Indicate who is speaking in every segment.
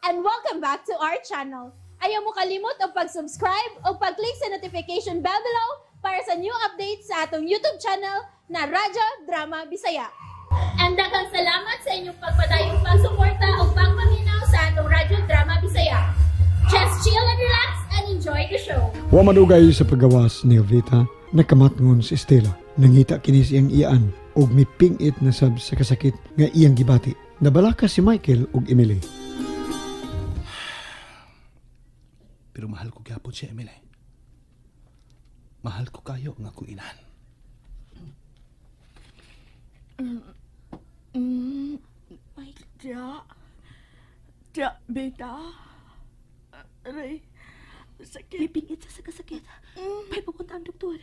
Speaker 1: And welcome back to our channel. Ayaw mo kalimot og pag-subscribe o pag-click sa notification bell below para sa new updates sa atong YouTube channel na Radyo Drama Bisaya. And daghang salamat sa inyong pagpadayong pagsuporta o pagpaminaw sa atong Radyo Drama Bisaya. Just chill and relax and enjoy the show.
Speaker 2: Wa madugay sa paggawas ni Jovita, nakamatngon si Estela. Nangita kini siyang iyaan og mipingit na sab sa kasakit nga iyang gibati. Nabalaka si Michael ug Emily.
Speaker 3: Pero mahal ko gyapon si Emily. Mahal ko kayo nga akong inahan.
Speaker 1: Mike.
Speaker 4: Tiya. Tiya, beta. Aray. Sakit.
Speaker 5: May pingit sa kasakit. May pupunta ang doktor.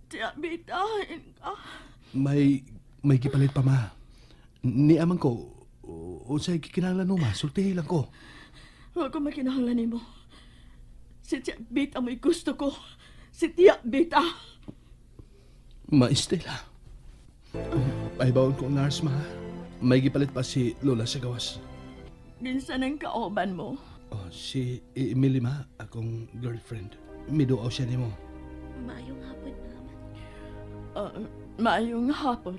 Speaker 4: Tiya, beta. Ka.
Speaker 3: May gipalit pa, ma. Niaman ko, unsay gikinahanglan mo, ma? Sultihi lang ko.
Speaker 4: Huwag ko makinahanglan nimo. Si Tia Beta mo'y gusto ko. Si Tia Beta.
Speaker 3: Ma Estela. Ay bawon ko nurse, ma. May gipalit pa si Lola sa gawas.
Speaker 4: Ginsa ng kaoban mo?
Speaker 3: Oh, si Emily, ma, akong girlfriend. Miduaw siya nimo.
Speaker 5: Maayong hapon, ma'am.
Speaker 4: Maayong hapon.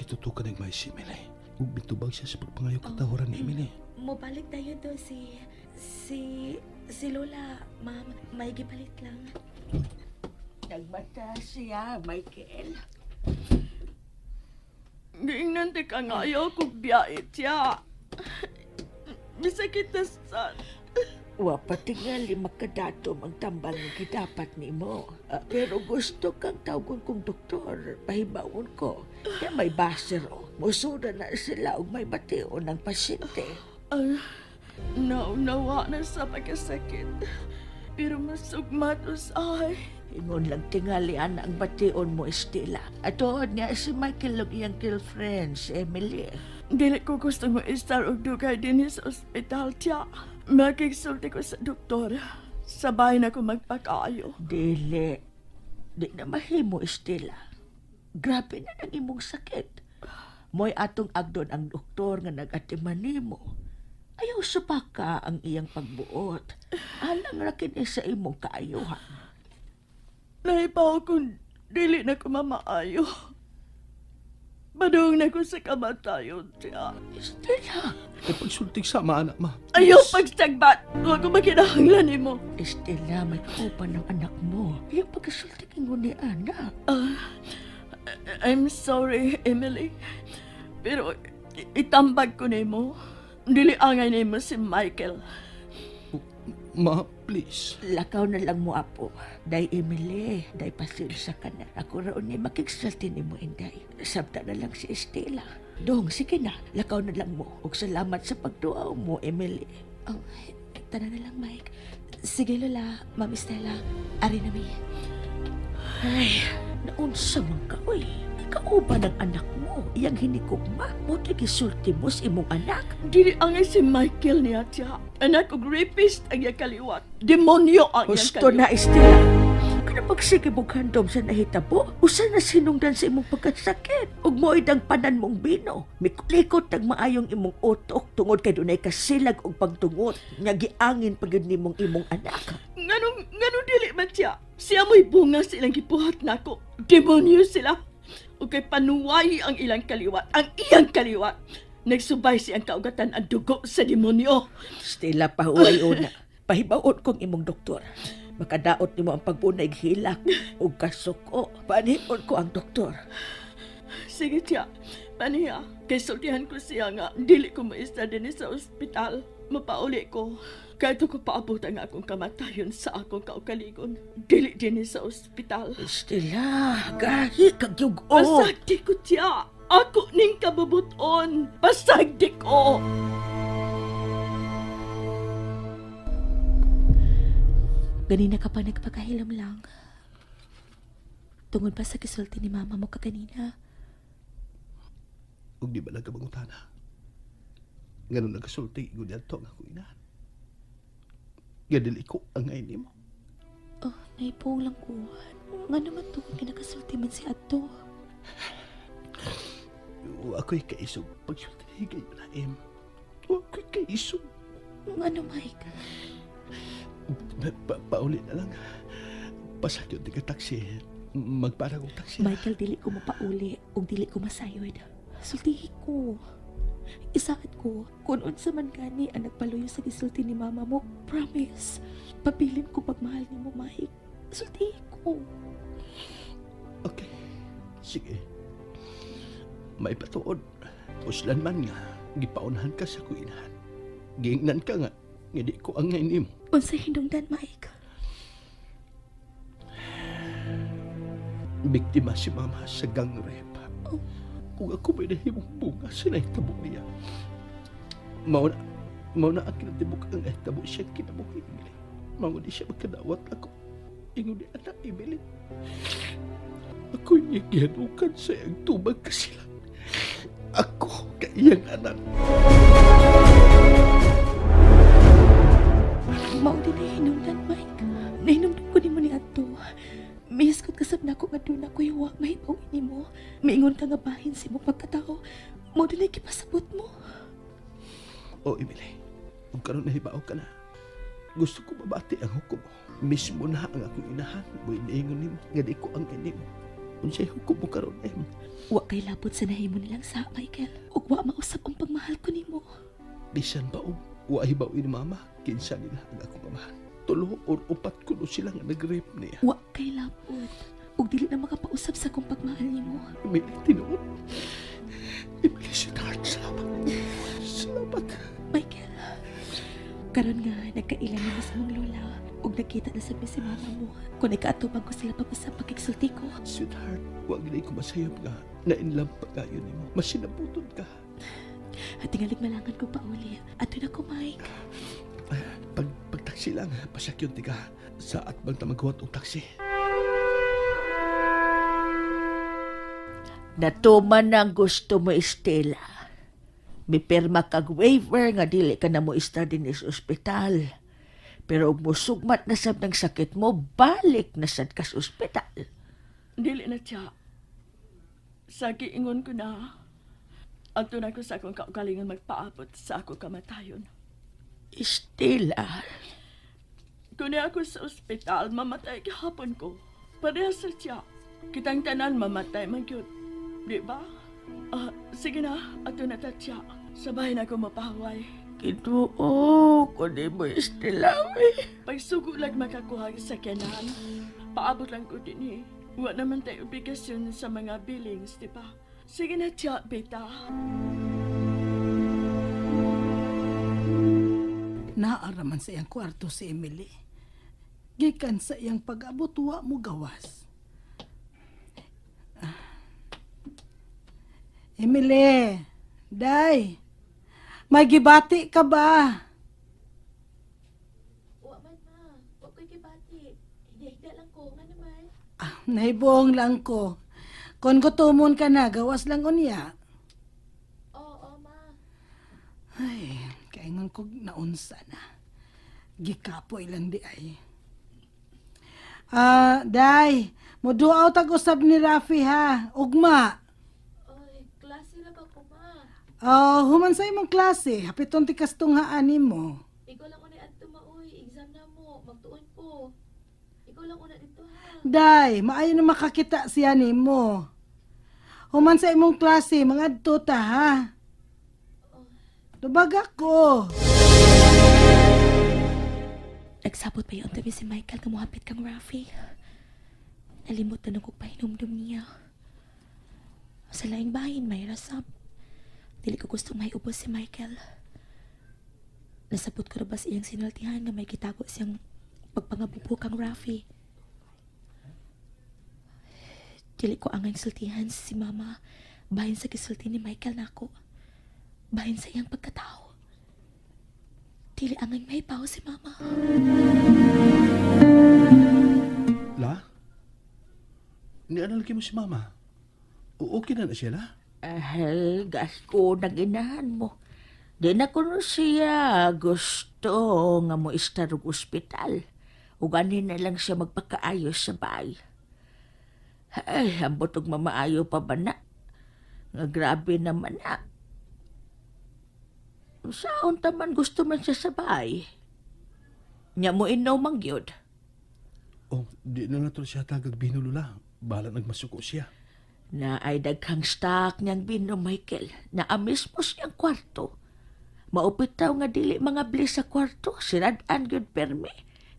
Speaker 3: Kitutukan nagmay si Emily. Ug mitubag siya sa pagpangayo katahuran ni Emily.
Speaker 5: Mobalik tayo do si Lola, ma'am. May gipalit lang.
Speaker 6: Nagmata siya, Michael.
Speaker 4: Giingnan ti ka nga ayaw kong biyait siya. Bisakit na sa...
Speaker 6: Wa patingali makadato ang tambal nga gidapat nimo. Pero gusto kang tawgon kong doktor, pahibawon ko. Kaya may basero. Musuda na sila og may bation ng pasyente.
Speaker 4: Naunawa na sa pagkasakit. Pero masugmat usahay.
Speaker 6: Ingon lang tingali ana ang bation mo, Estela. Atuod nga si Michael og iyang girlfriend, si Emily.
Speaker 4: Dili ko gusto mo istar og dugay dinhi sa ospital, tiya. Makigsulti ko sa doktor. Sabay na ko magpakaayo.
Speaker 6: Dili. Di na mahimo, Estela. Grabe na nang imong sakit. Mo'y atong agdon ang doktor nga nag-atiman nimo. Ayaw supaka ang iyang pagbuot. Alang ra kini sa imong kaayuhan.
Speaker 4: Nahipaw kung dili na ko mamaayo. Badong na ko sa kamatayon, tiya.
Speaker 6: Estela!
Speaker 3: Ay, pagsultig sa maanak, ma.
Speaker 4: Ayaw pagsagbat! Huwag ko makinahanglan nimo.
Speaker 6: Estela, may kauban ng anak mo. Ayaw pagkasultig ingon ni anak.
Speaker 4: I'm sorry, Emily. Pero itambag ko nimo. Dili angay nimo si Michael.
Speaker 3: Ma, please.
Speaker 6: Lakaw na lang mo, apo. Day, Emily, day pasensya ka na. Ako raon ni makigsulti ni mo, Inday. Sabta na lang si Estela. Dong, sige na. Lakaw na lang mo. Og salamat sa pagduaw mo, Emily.
Speaker 5: Oh, tara na lang, Mike. Sige, Lola. Ma'am Estela. Ari na mi.
Speaker 6: Ay, naunsa man ka, oy. Kauban ang anak mo. Iyang hinikugma. Buti gisulti mo sa imong anak.
Speaker 4: Dili angay si Michael niya, tiya. Anak og rapist ang iyang kaliwat. Demonyo ang iyang
Speaker 6: Gusto
Speaker 4: kaliwat.
Speaker 6: na, Estela. Kana pagsige mong handom sa nahitabo, usa na sinungdan sa imong pagkasakit. Ug mo'y panan mong bino. Mikulikot ang maayong imong utok tungod kay dunay kasilag og pagtungot nga giangin pa gyud nimong imong anak.
Speaker 4: Nganong dili man siya? Siya mo'y bunga sa ilang gibuhat nako. Demonyo sila. Ug kay panuway ang ilang kaliwat, ang iyang kaliwat. Nagsubay siyang kaugatan ang dugo sa demonyo.
Speaker 6: Stella, pahuway una. Pahibaon kong imong doktor. Makadaot nimo ang pagbunay hilak ug kasuko. Panion ko ang doktor.
Speaker 4: Sige tiya, paniya. Kay sultihan ko siya nga, dili ko maista din sa ospital. Mapauli ko. Kahit ko paabot ang akong kamatayon sa akong kaukaligon. Dili din sa ospital.
Speaker 6: Stella, gahi kag yug-o.
Speaker 4: Pasagdi ko tiya. Ako ning kabubuton. Pasagdi ko.
Speaker 5: Ganina ka pa nagpakahilom lang. Tungod pa sa kisulti ni mama mo kaganina.
Speaker 3: Ug di ba nagkabangutana? Ganun nagkasulti, gud ato nga ako inahan. Gadili ko ang ngayon nimo.
Speaker 5: Oh, naipuong lang ko. Nga naman tungod nga nakasulti man si Ato.
Speaker 3: Ako'y kaisog pagsulti kay Laim. Wa ko'y kaisog.
Speaker 5: Ano, Mike?
Speaker 3: Pauli na lang. Pasakyon di ka taxi. Magpara kong taxi.
Speaker 5: Michael, dili ko mapauli ug dili ko masayod. Sultihi ko. Isaad ko, kung unsa man gani ang nagpaluyo sa gisulti ni mama mo, promise, pabilin ko pagmahal nimo, Mike. Sultihi ko.
Speaker 3: Okay. Sige. May patuod. Uslan man nga, gipaunhan ka sa kuinahan. Giingnan ka nga, nga di ko angay nimo.
Speaker 5: Unsa hinungdan, Mike?
Speaker 3: Biktima si mama sa gang rape.
Speaker 5: Oh.
Speaker 3: Kung ako may nahimong bunga sa nahitabo niya. Mao na ang kinatibuk ang nahitabo siya kinabuhi, Emily. Mao di siya magkadawat ako. Ingon ni anak, Emily. Ako'y gihanukan sa iyang tubag kasila. Ako ka iyang anak.
Speaker 5: Mao din na hinungdan, Mike. Nahinungdan ko nimo ni Adto. Mihiskot kasab nako nga doon ako wa mahibaw nimo. Miingon ka nga bahin sa imong pagkatao. Mao din ay gipasabot mo.
Speaker 3: O, Emily, kung karon nahibaw ka na, gusto ko mabati ang hukom mo. Mismo na ang akong inahan. Mo'y niingon nimo nga di ko ang ini mo. Unsay hukom mo karon, Em?
Speaker 5: Wa kay labot sa nahimo nilang sa Michael. Ug wa mausap ang pagmahal ko nimo.
Speaker 3: Bisan ba og wa hibaw ni mama, kinsa nila ang akong amahan. 3 or 4 kuno sila nga nag-rape niya.
Speaker 5: Wa kay labot. Ug dili na makapausap sa akong pagmahal nimo.
Speaker 3: Emily, tinuod. Emily, sweetheart, salamat. Salamat.
Speaker 5: Michael, karon nga nagkaila na sa mong lola ug nagkita na sa mi si mama mo. Kung nagkaatubang ko sila pag-usap pagkigsulti ko.
Speaker 3: Sweetheart, wa gid ko masayop nga na-inlove pa kayo nimo. Masinabuton ka.
Speaker 5: At tingalig malangan ko pauli. Ato na ko, Mike.
Speaker 3: Pagtaksi lang, pasakyon tika. Sa atbang ta maghuwat og taksi.
Speaker 6: Natuman na ang gusto mo, Estela. Mipirma kag waiver nga dili ka na mo istar din sa ospital. Pero og musugmat na sab ng sakit mo, balik na sad ka sa ospital.
Speaker 4: Dili na siya. Sa giingon ko na, adto na ko sa akong kaugalingon magpaabot sa akong kamatayon.
Speaker 6: Estela,
Speaker 4: Kung ako sa ospital, mamatay gihapon ko. Parehas sa siya. Kitang tanan mamatay man gyud. Di ba? Sige na, ato na ta siya. Sabay na ko mapahaway.
Speaker 6: Ginoo ko ni mo, Estela. Eh.
Speaker 4: Pagsugo lang makakuha sa sakyanan, paabot lang ko din eh. Wa naman tayo obligasyon sa mga billings, di ba? Sige na siya, beta.
Speaker 7: Naaraman sa iyang kwarto si Emily. Gikan sa iyang pag-abot, wa mo gawas. Emily, day, may gibati ka ba?
Speaker 5: Wa man, ma. Wa ko'y gibati. Higda lang ko. Nga naman.
Speaker 7: Nahibuong lang ko. Kung gutumon ka na, gawas lang unya.
Speaker 5: Oo, ma.
Speaker 7: Ay, kaingon ko naunsa na. Gikapoy lang di ay. Day, muduaw tag-usab ni Rafi ha. Ugma.
Speaker 5: Oy, klase na ba ko, ma?
Speaker 7: Oh, human sa imong klase, hapiton ti kastunghaan nimo.
Speaker 5: Ikaw lang una adto, ma, oy. Exam na mo. Magtuon ko. Ikaw lang una dito, ha?
Speaker 7: Day, maayo na makakita siya nimo. Human sa imong klase, mangadto ta ha. Tubag ako.
Speaker 5: Nagsabot pa yung tabi si Michael nga muhapit kang Rafi. Nalimot na nung pahinumdum niya. Sa laing bahin, may rasap. Dili ko gustong may ubos si Michael. Nasabot ko na ba sa iyang sinultihan nga may gitago siyang pagpangabubo kang Rafi. Dili ko angay sultihan si Mama bahin sa gisulti ni Michael nako. Bahin sa iyang pagkatao. Dili angay may paw si Mama.
Speaker 3: La? Nianalagi mo si Mama. Okay na na siya, la?
Speaker 6: Ahel, gas ko naginahan mo. Di na kuno siya gusto nga mo istar og ospital. Ug anhin na lang siya magpakaayos sa bahay. Ay, ambot og mamaayo pa ba na? Nga grabe naman na. Saon ta man gusto man siya sa bahay. Nya mo inaw man gyud.
Speaker 3: Oh, di na nato siya tagag bino, Lula. Bahala nagmasuko siya.
Speaker 6: Na ay daghang stock niyang bino, Michael. Na mismo siyang kwarto. Maupitaw nga dili mga bli sa kwarto. Sirad-an gyud permi.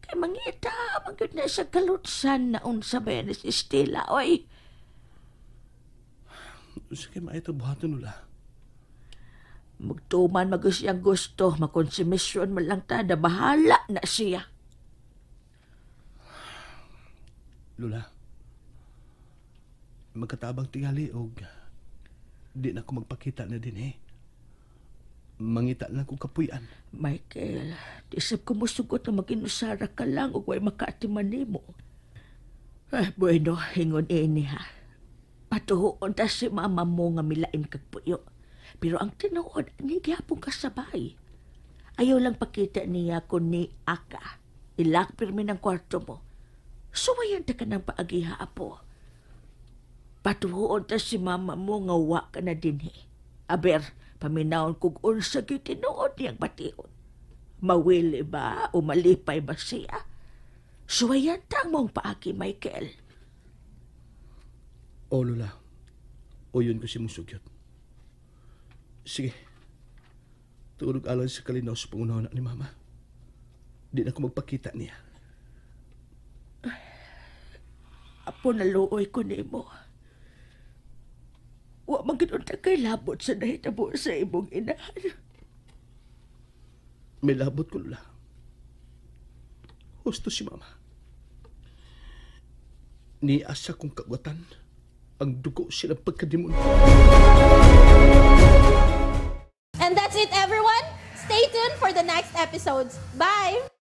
Speaker 6: Kay mangita, man gyud na sa kalutsan na unsa ba yan si Stella, oy.
Speaker 3: Sige, maito buhaton, Lula.
Speaker 6: Magtuman mag siyang gusto, makonsumisyon man lang ta, na bahala na siya.
Speaker 3: Lula, magkatabang tingali og di na ko magpakita na din eh. Mangita lang ko kapuy-an.
Speaker 6: Michael, isip ko musugot na maginusara ka lang og way makaatiman nimo. Ay, bueno, hingon ini ha. Patuhoon ta si mama mo nga milain kag puyo. Pero ang tinuod, ni gihapon ka sabay. Ayaw lang pakita niya kun ni Aka. Ilak pirmi ng kwarto mo. Suwayan ta ka ng paagiha, apo. Patuhoon ta si mama mo nga wa ka na dinhi. Aber, paminawon kog unsa gyud tinuod niyang bation. Mawili ba o malipay ba siya? Suwayan ta ang mong paagi, Michael.
Speaker 3: O, Lola. O yun ko si mong sugyot. Sige. Tulog alang sa kalinaw sa pangunawa ni Mama. Di na ko magpakita niya.
Speaker 6: Apo, naluoy ko nimo. Wa man gid unta kay labot sa nahitabo sa imong inahan.
Speaker 3: May labot ko, Lola. Husto si Mama. Niasa kong kagwatan ang dugo silang pagkadimon.
Speaker 1: And that's it, everyone. Stay tuned for the next episodes. Bye!